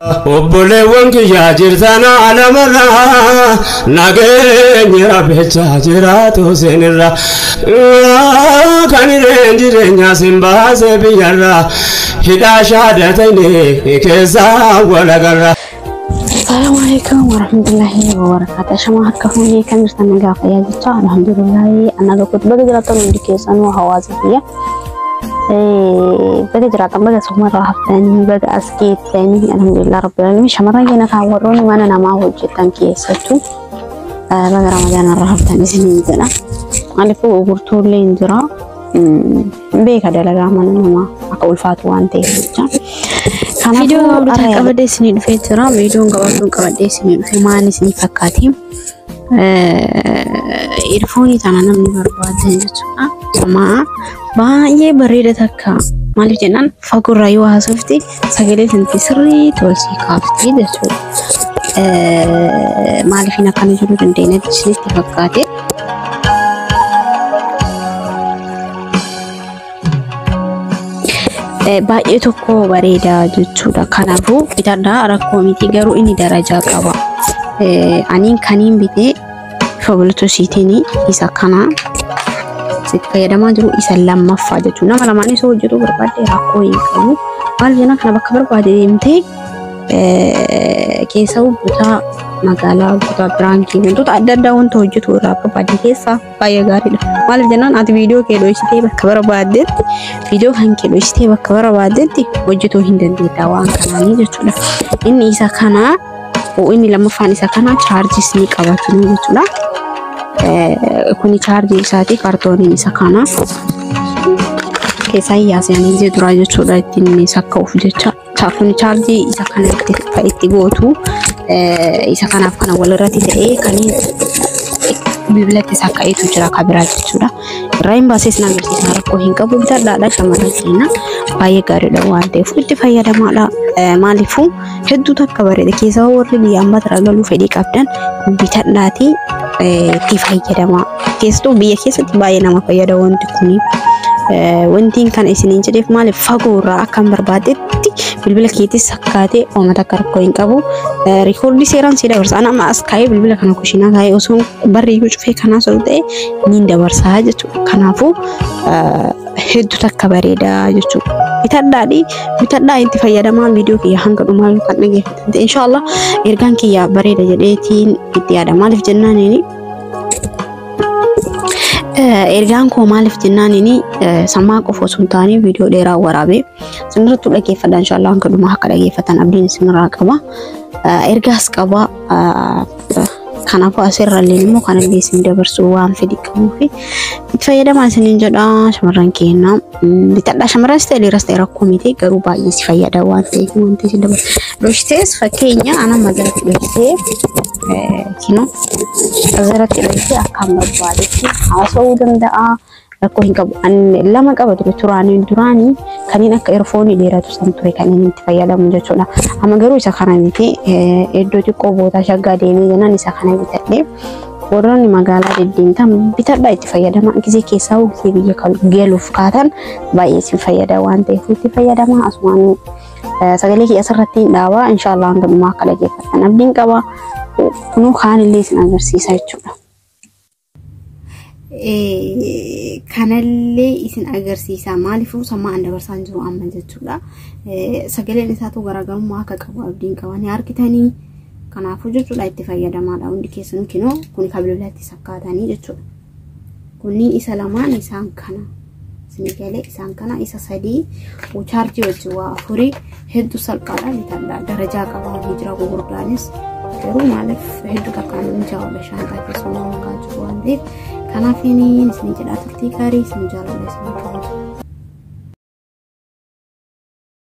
Obboleewwan kiyyaa jirtan alamarraa nageenyi rabbichaa jiraatu seenirra kan irreen jireenyaa sin baase biyyarraa hidhaa shaadatanii keessaa walagarra. Assalamu alaikum warahmatullahi wabarakatuh. Shama harka fuunee kan jirtan nagaa fayyaa jecha alhamdulillahi anna tokkotti baga jiraattan hundi keessanuu hawaasa kiyya. Baga jiraattan, baga sumarraa haftanii, baga as geettanii, alhamdulillah rabbil alamin. Shamarran keenya kan warroonni mana namaa hojjetan keessattuu baga ramadaanarraa haftan isiniin jedha. Maaliif gurgurtuullee hin jira. Beeka dalagaa mana namaa akka ulfaatu waan ta'eef jecha. Viidiyoo gabaabduu Kanaafuu qabadhee isinii dhufee jira. Viidiyoon gabaabduun qabadhee isinii dhufe maal isinii fakkaate? Irfoonii tana namni barbaade jechuudha. Samaa baay'ee bareeda takka. Maaliif jennaan fagoorraa yoo haasofte sagalee sanatti sirriitti ol sii kaafti jechuudha. Maaliif akkana jedhuu dandeenya isinitti fakkaate? Baay'ee tokko bareeda jechuudha. Kanaafuu bitadhaa, rakkoo miti, garuu inni darajaa qaba. Aniin kaniin bitee bifa bulutuusiitiin isa kana itti fayyadamaa jiru isa lammaffaa jechuudha. Nama lamaanis hojjetuu barbaadde rakkoo hin qabu. Maal jenna, kana bakka barbaade deemtee keessa kutaa magaalaa, kutaa biraankii, wantoota adda addaa wanta hojjetu irraa barbaadde keessa baay'ee gaariidha. Maaliif jennaan ati viidiyoo kee dhoksitee bakka barbaaddetti, viidiyoo kan kee dhoksitee bakka barbaaddetti hojjetuu hin dandeetta waan kanaanii jechuudha. Inni isa kana, inni lammaffaan isa kana, chaarjis ni qabatu jechuudha. Kuni chaarjii isaati, kaartooniin isa kana keessaa yaasanii dura jechuudha, ittiin sakka'uuf jecha. Kun chaarjii isa kana itti gootu, isa kanaaf kana walirratti ta'ee kan bilbilatti sakka'eetu jira ka biraa jechuudha. Irraa hin baasee isin agarsiisa, rakkoo hin qabu, bitadhaadha shamarran keenya, baay'ee gaariidha waan ta'eef itti fayyadamaadha. Maaliifuu hedduu takka bareeda, keessaa warri biyya ambaa galuu fedhii qabdan bitadhaatii itti fayyadamaa. Keessattuu biyya keessatti baay'ee nama fayyada wanti kuni. Wantiin kana isiniin jedheef maaliif fagoo irraa akka hin barbaaddetti bilbila keetis sakkaatee uummata akka rakkoo hin qabu. Rikoordii seeraan si dabarsa. Ana amma as kaa'ee bilbila kana kushiinaa kaa'ee osoo barri iyyuu cufee kanaa osoo ta'e niin dabarsaa jechuudha. Kanaafuu hedduu takka bareeda jechuudha. Bitadhaadhi, bitadhaa, itti fayyadamaa. Viidiyoo kiyya hanga dhumaa yoo kan dhaggeeffatan ta'e, inshaallah ergaan kiyya bareeda jedheetiin itti yaada. Maaliif jennaaniini ergaan koo, maaliif jennaaniini sammaa qofa osoo hin taane viidiyoo dheeraa waraabee isinirrattuu dhaggeeffadha. Inshaallah hanga dhumaa akka dhaggeeffatan abdiin isinirraa qaba. Ergaas qaba. Kanaafuu asirrallee immoo kanallee isin dabarsuu waan fedhii qabuu fi itti fayyadamaa isiniin jedha shamarran keenya. Bitadhaa, shamarranis ta'e dhiiras ta'e rakkoo miti, garuu baay'ee si fayyada waan ta'eef wanti isin dabarsu. Dhoksitees fakkeenya ana magaalatti dhoksitee kinoo asirratti dhoksitee akkaan barbaadetti haasa'uu danda'a. Rakkoo hin qabu. Ani lama qaba ture turaanii, duraanii kanneen akka erfoonii dheeratu san ture kan inni itti fayyadamu jechuudha. Amma garuu isa kana miti, iddoo xiqqoo bootaa shaggaa deemee jennaan isa kana bitadhee. Warroonni magaalaa deddeemtan bitadhaa, itti fayyadama. Gisee keessaa gisee biyya galuuf kaatan baay'ee isin fayyada waan ta'eef itti fayyadama. Asumaan sagalee kiyya asirratti hin dhaabaa. Inshaallah hanga dhumaa akka dhaggeeffattan abdiin qaba. Kunuu kaanillee isin agarsiisa jechuudha. Kanallee isin agarsiisa, maaliifuu sammaa an dabarsaa jiru amma jechuudha. Sagaleen isaatu garaagarummaa akka qabu abdiin qaba, ni argitanii. Kanaafuu jechuudha itti fayyadamaadha hundi keessanuu. Kinoo kun kan bilbilatti sakkaatanii jechuudha. Kunniin isa lamaan isaan kana. Isin galee isaan kana, isa sadii chaarjii wajjin waa afurii, hedduu salphaadha, bitadha, darajaa qaba, ni jira gurguddaanis, garuu maaliif hedduu takkaan mijaa'udha, shaanqaa keessa waan jiru waan ta'eef. Kanaaf isin jedhaa, turtii gaarii, isin jaaladha, isin